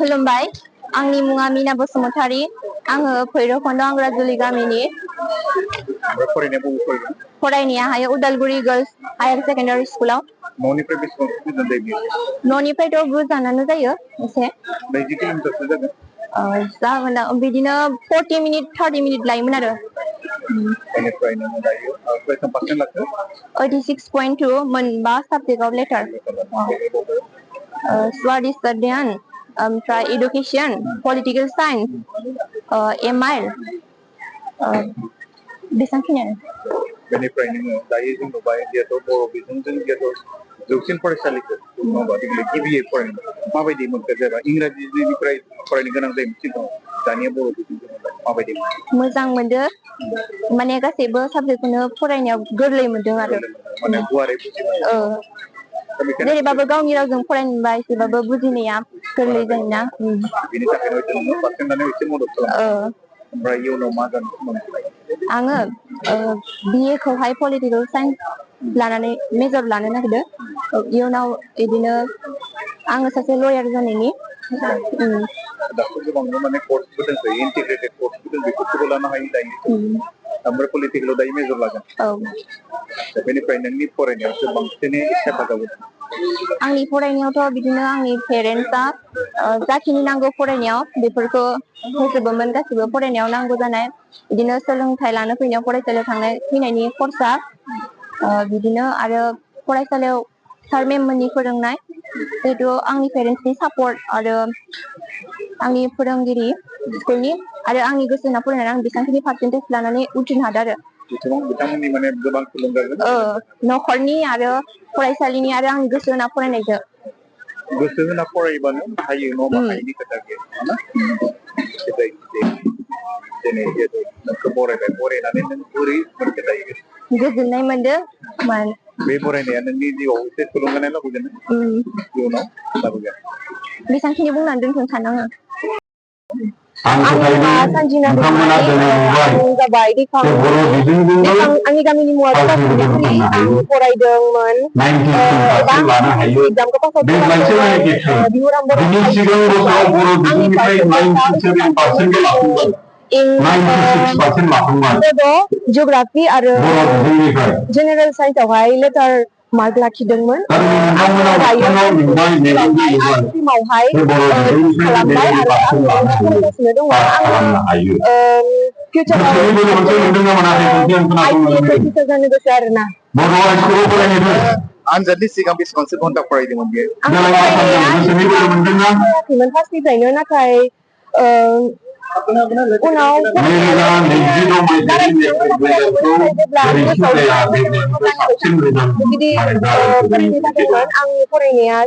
खुलुमबाय आंनि मुङा मीना बसुमतारी आङो भैरबखुन्द आंग्राजुलि गामिनि फरायनायाहाय उदालगुरि गर्ल्स हायर सेकेन्डारि स्कुलाव न'निफ्रायथ' गोजानानो जायो एसे जागोन बिदिनो 40 मिनिट 30 मिनिट लायोमोन आरो 86.2 मोनबा साबजेक्टआव लेटार स्टाडिज ध्यान ओमफ्राय एडुकेशन पलिटिकल साइन्स एमआइल बेसांखिनियानो बेनिफ्राय नोङो दायो जों नुबाय जिहेथु बर' बिजोंजों जिहेथु जौसिन फरायसालिखौ गिबियै फरायनो माबायदि मोनखो जेनेबा इंराजिनिफ्राय फरायनो गोनां जायोमोन सिगाङाव दानिया बर' बिजोंजों माबायदि मोजां मोनदो माने गासैबो साबजेक्टखौनो फरायनायाव गोरलै मोनदों आरो माने गुवारै बुजिनो जेरैबाबो गावनि रावजों फरायनो मोनबा एसेबाबो बुजिनाया गोरलै जायोना बिनि थाखायनो जोङो पार्सेन्टआनो एसे मदद खालामो ओमफ्राय इयुनाव मा जानो आङो बिए खौहाय पलिटिकल साइन्स लानानै मेजर लानो नागिरदों इयुनाव बिदिनो आङो सासे लयार जानायनि दाथ' गोबां माने कर्सबो दंसै इन्टिग्रेटेड कर्सबो दं बेफोरखौबो लानो हायो दायो ओमफ्राय पलिटिकेलाव दायो मेजर लागोन बेनिफ्राय नोंनि फरायनायावसो बांसिनै हेफाजाब होदों आंनि फरायनायावथ' बिदिनो आंनि पेरेन्टसा जाखिनि नांगौ फरायनायाव बेफोरखौ होजोबोमोन गासिबो फरायनायाव नांगौ जानाय बिदिनो सोलोंथाइ लानो फैनायाव फरायसालियाव थांनाय फैनायनि खरसा बिदिनो आरो फरायसालियाव सार मेम मोननि फोरोंनाय जिहेथु आंनि पेरेन्टसनि सापर्ट आरो आंनि फोरोंगिरि स्कुलनि आरो आंनि गोसो होना फरायनानै आं बेसेबांखिनि पार्सेन्टेज लानानै उथ्रिनो हादों आरो बिथांमोननि माने गोबां थुलुंगा न'खरनि आरो फरायसालिनि आरो आंनि गोसो होना फरायनायजों गोसो होना फरायबानो हायो नङा हायिनि खोथा गैया दिनै जिहेतु नोंखौ बरायबाय बरायनानै नों बोरै मोनखो दायो गोजोननाय मोनदों बे बरायनाया नोंनि जिउआव एसे थुलुंगानाय लाबोगोन इयुनाव लाबोगोन बेसेबांखिनि बुंनानै दोनथ'नो सानो आङो आंनि गामिनि मुङा आं फरायदोंमोन जिअग्राफि आरो जेनेरेल साइन्सआवहाय लेटार मार्क लाखिदोंमोन खालामबाय आरो फरायगासिनो दङ जानो गोसो आरोना आनजादनि सिगां बेसेबांसो घन्टा फरायदोंमोन बेयो फार्स्टनिफ्रायनो नाथाय उनाव बिदि फरायनो थाखायमोन आंनि फरायनाया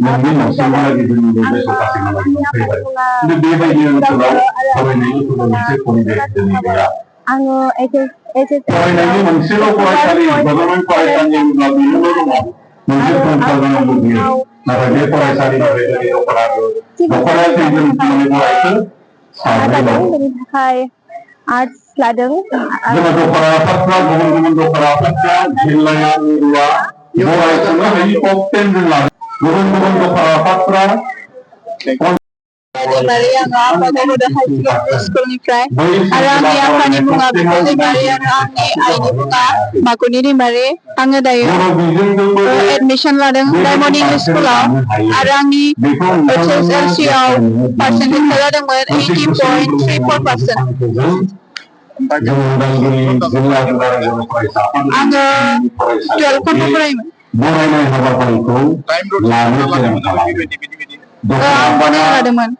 नोंनि न'सिमहा गिदिरनि बे सकासे खामानि फैबाय खिन्थु बेबायदि ओनसोलाव फरायनायनि गुबुन मोनसे परिबेस दिनै गैया आङो फरायनायनि मोनसेल' फरायसालि गभर्नमेन्ट फरायसालि होनब्ला बेल' दङ मोनसे संस्था जानांगौ बियो नाथाय बे फरायसालिनिफ्राय जोंनि न'खरा खैजोन फरायखो साब्रै आर्टस लादों जोंना दखरा आफादफ्रा गुबुन गुबुन दखरा आफादफ्रा जिल्लायाव मिरुआ फरायसंनो हायि टप 10 जों लादों गुबुन गुबुन दखरा आफादफ्रा स्कुलनिफ्राय आरो आंनि आफानि मुङा बिफा दैमारि आरो आंनि आइनि मुङा माकुनि दैमारि आङो दायो एडमिसन लादों डायमन्ड इंलिश स्कुलाव आरो आंनि HSLC आव पार्सेन्टेजआ जादोंमोन 80.34%। आङो 12 घन्टा फरायोमोन बरायनाय हाबाफारिखौ लानो थिरांथा लादोंमोन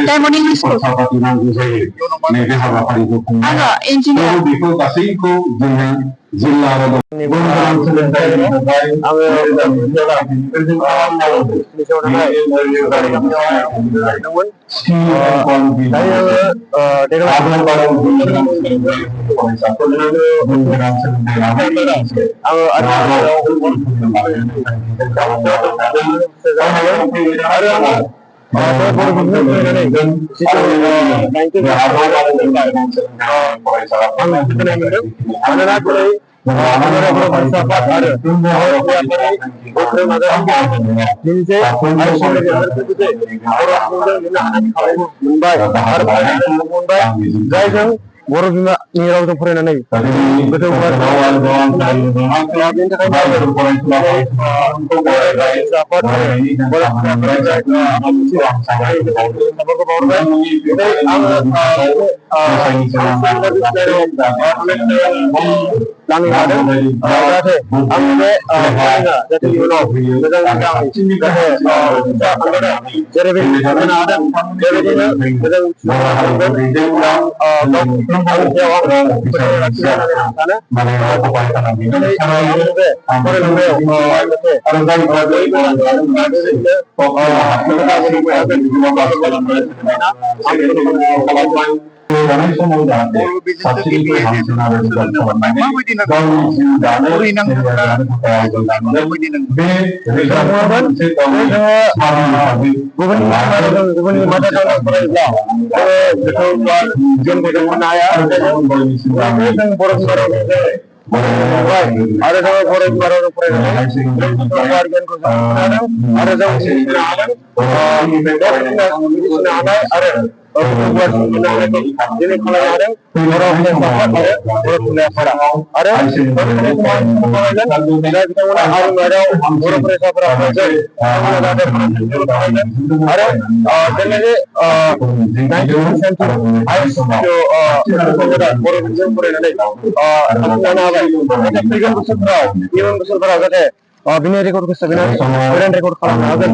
डायमन्ड इंलिश स्कुल नांगौ जायो नैबे हाबाफारिखौ खुंनायाव बेखौ गासैखौ जोङो बर' बिमानि रावजों फरायनानै गोजौ बेनि रेकर्डखौ सोबनानै गोदान रेकर्ड खालामनो हागोन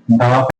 आफादफोरा